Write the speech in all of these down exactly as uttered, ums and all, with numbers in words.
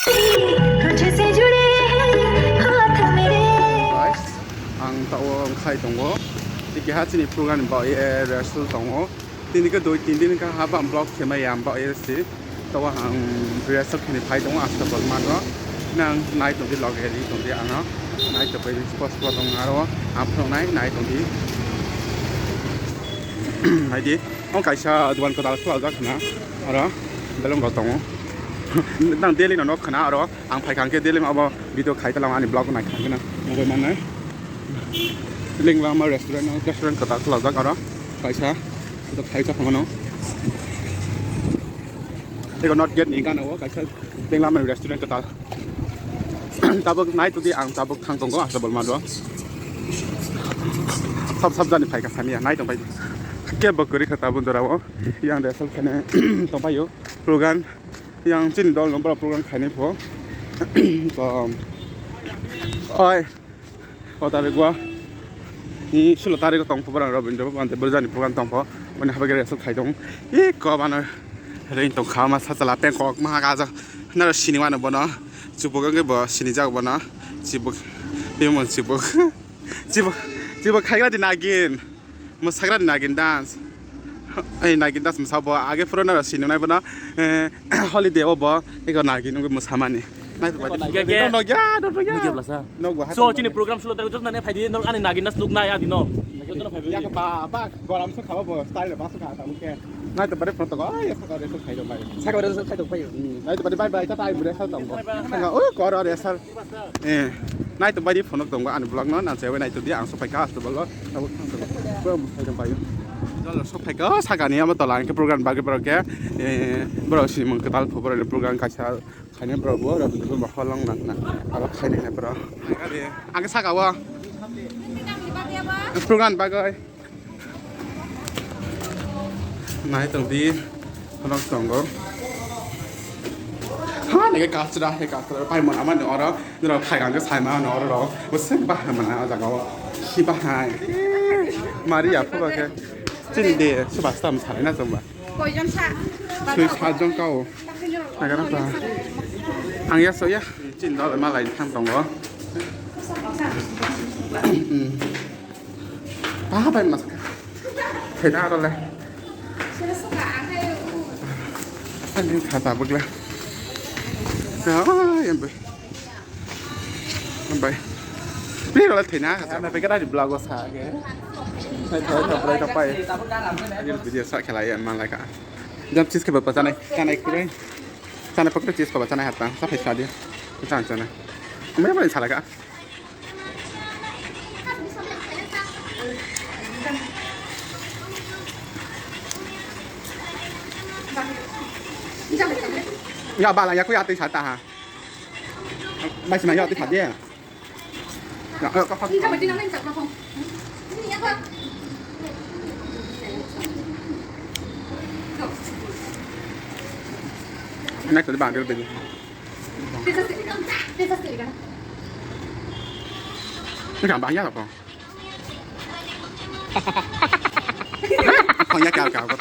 तुझसे जुड़े हैं हाथ मेरे। Guys, ang tao khai tongo. Tiki ha chini program ni bagwi rehearsal tongo. Tini ke dui tin din ka ha bam vlog khe mai ya bagwi si. Tao ang rehearsal khani phai tongo, asta bol mano. Nang nai tongdi log eri tongdi ano. Nai to pai spot spot tong aro. Ang phunuk nai, nai tongdi. Nai di. O kaisa dukan kwtal khwlajak khna. Aro belong rok tongo. Nang daily no nok khna aro. Ang phai kha hwnkhe daily abo video khai talang ani vlog nai kha hwnkhe nang nugwi mannai. Linglama restaurant, restaurant kwtal khwlajak aro kaisa, ito khai kha phano. Ego north gate ni gana o kaisa Linglama restaurant kwtal. Tabuk nai tudi ang tabuk thang tongo ang tabuk mado. Sab sab jani phai kha sani ya nai tong pai. Kebo kwrwi kha tabuk dora o. Yang de sal khane tong pai yo. Program yang chini dol no bro program khainai pho. To oi, o tarik o ni sulo tarik o tong pho borok Robindra Bhaban tei Burjani program tong pho. Mane habai gari aswk khai tong. I ko bano ring tong kha ma sa chala peng kok ma ga ja. Naro sini mano bono. Chubuk wngwi bo sini jak bono. Chibuk bimon chibuk. Chibuk chibuk khaigra di nagin. Mwsagra ni nagin dance. Ei nagin dance mwsa bo age phuru no sini nai bono, eh, holiday o bo ego nagin wngwi mwsamani. Nai to bai. Hingke ke. No, no, ya, no, no, ya. Nugya blasa. No, go. So, chini program sulo tei jotna ne phaidi no ani nagin dance nuk nai adi no. Jotna phaidi. Ya ba ba goram so khaba bo style ba so kha ta ke. Nai to bai front ko ai sa ka re so khai do bai. Sa ka re so khai do bai. Nai to bai bye bye ta tai bure sa tong. Sa ka o ko re sir. Eh, nai to bai di phone tongo ani vlog no, nang sebai nai to di, ang sopai ka asto bolo, abo thang to. Bro, mo sai bai. Jolo sopai ka, sakani amo tola ang ke program bagwi borok ke, eh, borok si mung kwtal pho borok ni program kaisa khaina borok bo, borok bo holong nang na, abo khaina na borok. Ang ke saka o. Program bagwi. Nai tong di, khorok tongo. Ha, nege kasra, he kasra, pai mona mani oro, nero phai gang sai ma no oro, bo se ba ha mana jaga o, si ba hai. Maria pho ba ke, chini de, se ba sam sai na tong ba. Koijon sa? Sui sa jong ka o. Naga na ba. Ang ya so ya, chini dol ma lai thang tongo. Hmm. Ba bai mas ka. Thena aro le. Ani kha ta bukla. Ai, em bai. Em bai. Ni ro le thena ka. Ana pekara di blago sa ke. Thai thai thai pai. Video sa khelai an man lai ka. Jam chis ke ba chanai, chanai kre. Chanai pakre chis ke ba chanai hata. Sa phai sa di. Chan chanai. Amre ba sa lai ka. Ya bala ya ku ya ti sa ta ha. Mai sima ya ti sa dia. Ya, eh, ka pa. Next to the bag, Ini gampang ya apa? Hanya kau kau kau.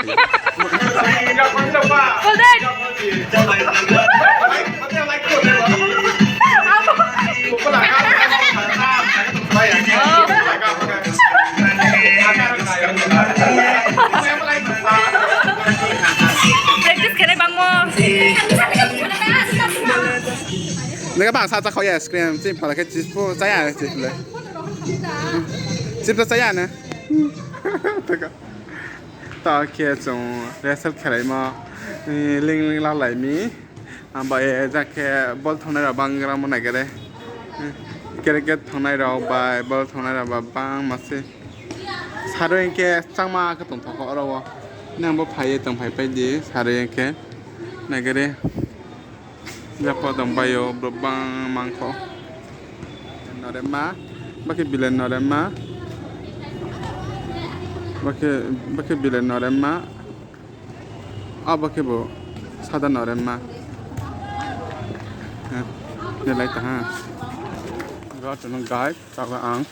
Practice kene bangmo. Nega bang sa cha khoya screen chim phala khe chips po chaya chips le. Chips chaya na. Taka. Ta khe chung rehearsal khelai ma, eh, ling ling la lai mi. Ambai ja khe bol thongnai rok bang gram nai gere. Cricket thongnai rok bai bol thongnai rok ba bang ma se. Saro hinkhe changma khe tongthokgo oro o. Nang bo phaiwi tongphai paidi saro hinkhe. Naigari. Yapo tongpaio borok bang mangkho. Noremma. Bakhe bilai noremma. Bakhe, bakhe bilai noremma. Abo khe bo sada noremma. Belai kaham. Ro tono guys, tabuk ang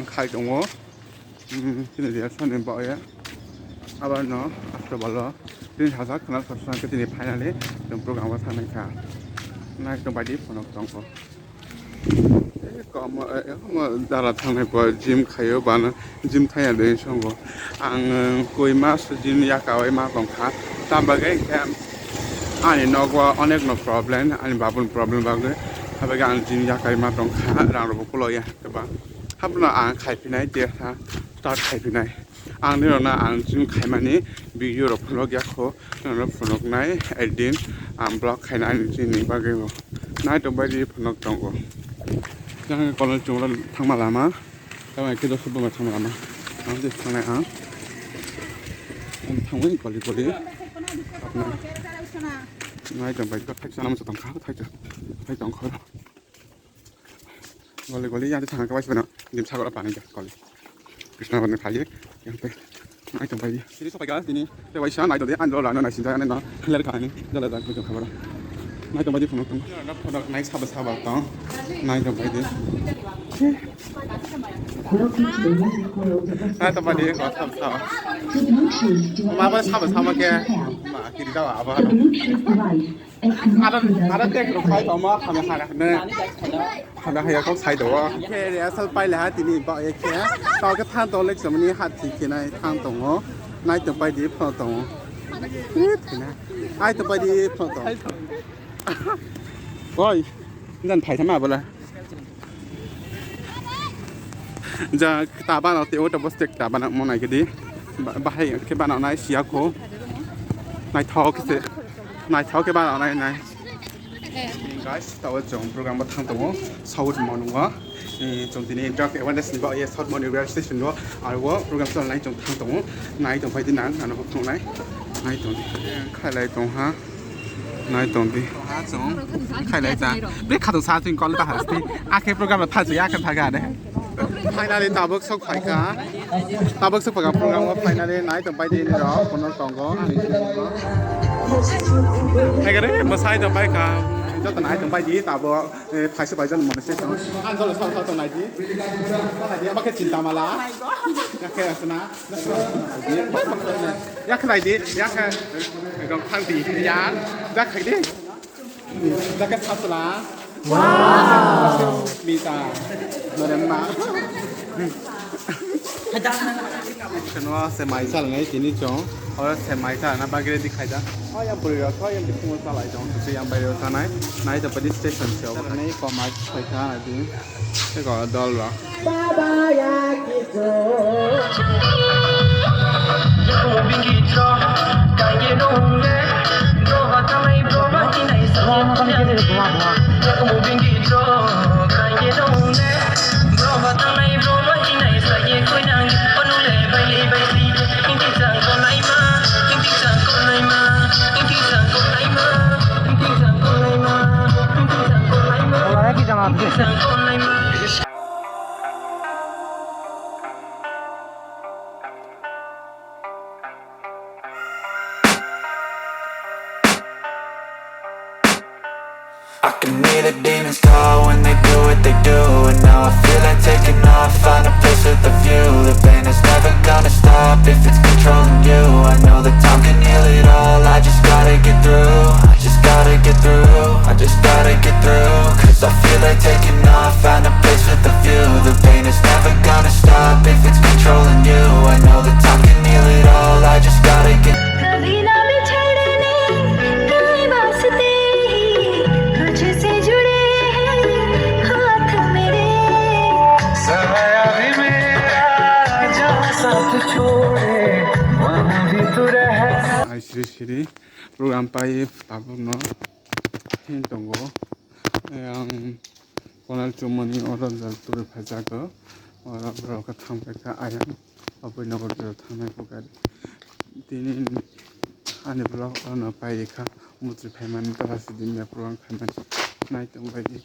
khai tongo. Hmm, chini dia sani baoya. Abar no, after balo. Tini sajak khna sajak khe tini finally chwng program o thangnaikha. Nai tong baidi phunuk tongo. Eh, komo, eh, komo dara thangnai bo gym khaio, bana gym thangya de songo. Ang, eh, koi mas gym yakawi ma tongkha. Tam bagwi khe ani nogo onek no problem, ani babun problem bagwi. Habagwi ang gym yakawi ma tongkha, rang rok bo kulo ya keba. Habno ang khai phinai, te ha start khai phinai. Ang nirokno ang chini khaimani video rok phunuk ya kho, norok phunuknai ekdin ang vlog khaina ani chini bagwi bo. Nai tong baidi phunuk tongo. Yang kolon chungrok thangma lama, tamo khe dosa buma thangma lama. Ang je thangnai ang. Ang thangwi koli koli. Nai tong baidi thai sana masa tongkha, thai cha, thai tongkha. Goli goli yang thang ka waisbana dim sagor apani ja goli. Krishna bani phai yang te nai tong pai. Sini sopai ga sini te waisa nai do de an do la no nai sinja ne no ler ka ni do la da ko khabar. Nai tong pai di phunuk tong. Nai saba saba tong. Nai tong pai di. Nai tong pai di ko saba saba. Ma ba saba saba ke. Ma kiri da ba. Ada, ada tek rok pai tongma, khamya khamya hwnwi. Khamya haya kok sai do. Khe rehearsal pai laha tini ba ye khe. Tao khe thang tong lek samani hat si khe nai thang tongo. Nai tong pai di phone tongo. Ai tong pai di phone tong. Oi, jan phai thama bola. Ja, ta bana te, ota boste ta bana mo nai kedi. Ba-, bahai ke bana nai siya ko. Nai thok ke se. Nai thok ke bana nai nai. Guys, tawa chong program ba thang tongo. South Monwa. Eh, chong tini drug awareness ni ba ye South Monwa railway station ro. Arwo program chal nai chong thang tongo. Nai tong pai di nang, ano thong nai. Nai tong. Khalai tong ha. Nai tong di. Ha chong. Khailai ta. Be khatong sa ching kol ta hasti. Akhe program ta chu ya kha thaga de. Finally tabuk sok phaikha. Tabuk sok phaikha program o finally nai tong pai di ni rok kono tongo. Nai gare masai tong paikha. Joto nai tong pai di tabuk, eh, phaisa bai jon mone se tong. An jolo sok sok tong nai di. Nai di ama khe chinta mala. Ya khe asna. Ya khlai di, ya khe. Gong thang di, ya. Ya khlai di. Ya khe sasla. Wow. Mita. Noremma. Keno se mai sal ngai tini chong. Oro se mai sal na bagre di khaida. O yang puri ro, o yang di phungo salai chong. Se yang bai ro sanai. Nai to padi station se. Nai ko mai sai ta di. Eko dol rok. I can hear the demons call when they do what they do. And now I feel like taking off, find a place with a view. The pain is never gonna stop if it's controlling you. I know that time can heal it all, I just gotta get through. I just gotta get through, I just gotta get through. Cause I feel like taking off, find a place with a view. The pain is never gonna stop if it's controlling you. I know that time can heal it all, I just gotta get कभी ना बिछड़ने के वास्ते ही तुझसे जुड़े हैं हाथ मेरे। साया भी मेरा जहाँ साथ छोड़े वहाँ भी तू रहे। Ai siri siri program pai tabuk no hin tongo. Ang Konal chumani oro jal twi phaijago. Oro borok khe thang paikha ayang. Aboni oro thangnai bo gari. Tini ani vlog ono pairikha. Mutri phaimani dola sidi mia program khaimani. Nai tongbaidi.